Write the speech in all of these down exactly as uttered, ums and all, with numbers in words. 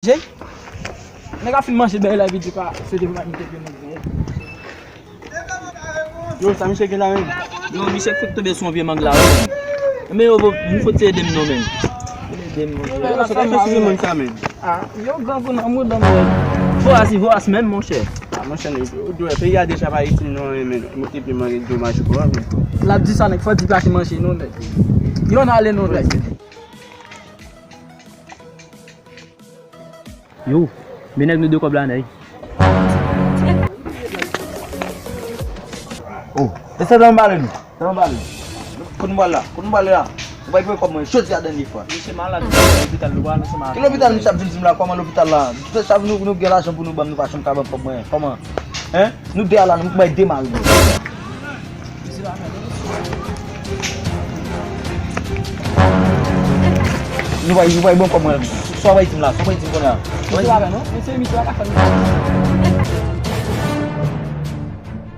Jay? Nèg la fin manje bèy la epi di pa swete pou m al mete pye nan byen. Yo, sa misye gen la menm? Yo, misye fèk tonbe sou yon vye mang la, wi. Men yo, nou fòt ede m non, men. Ede m, monchè. Yo, sa pa fè sou vye mang sa menm. Ah, yo grangou nan mouda, men. Voras, voras menm, monchè. Ah, monchè, nou, yo, yo, peyi a deja pa itil non, men mete pye mang e domaj pou an, men. L ap di sa, nèg, fò di pase manje non, nèg. Yo, n ale non, nèg. Yo, men nèg nou de kòb la, nèg. Oh, e sa nan bale nou. Sa nan bale nou. Kote nou pral la? Kote nou pral la? Ou bay pran kòb mwen. Jodi a dènye fwa. Misye malad, lopital nou pral ansanm avè l. Ki lopital misye ap vin di m la? Kòman lopital la? Tout sa nou, nou gen lajan pou nou ban m, nou pa janm ka ban m kòb mwen. Kòman? Hein? Nou de a la, nou bay de mal. Nou bay, nou bay bon kòb mwen. Sa w bay di m la, sa w bay di m kounye a? Mesye pa vre non, mesye misye pa ka fè l.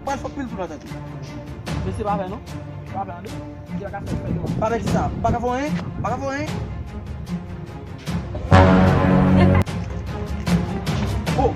Pral fè pil tou nan tèt ou. Mesye pa vre non, pa vre non. Misye pa ka fè l, fè l. Pa pèdi sa, pa ka fè anyen, pa ka fè anyen. Oh!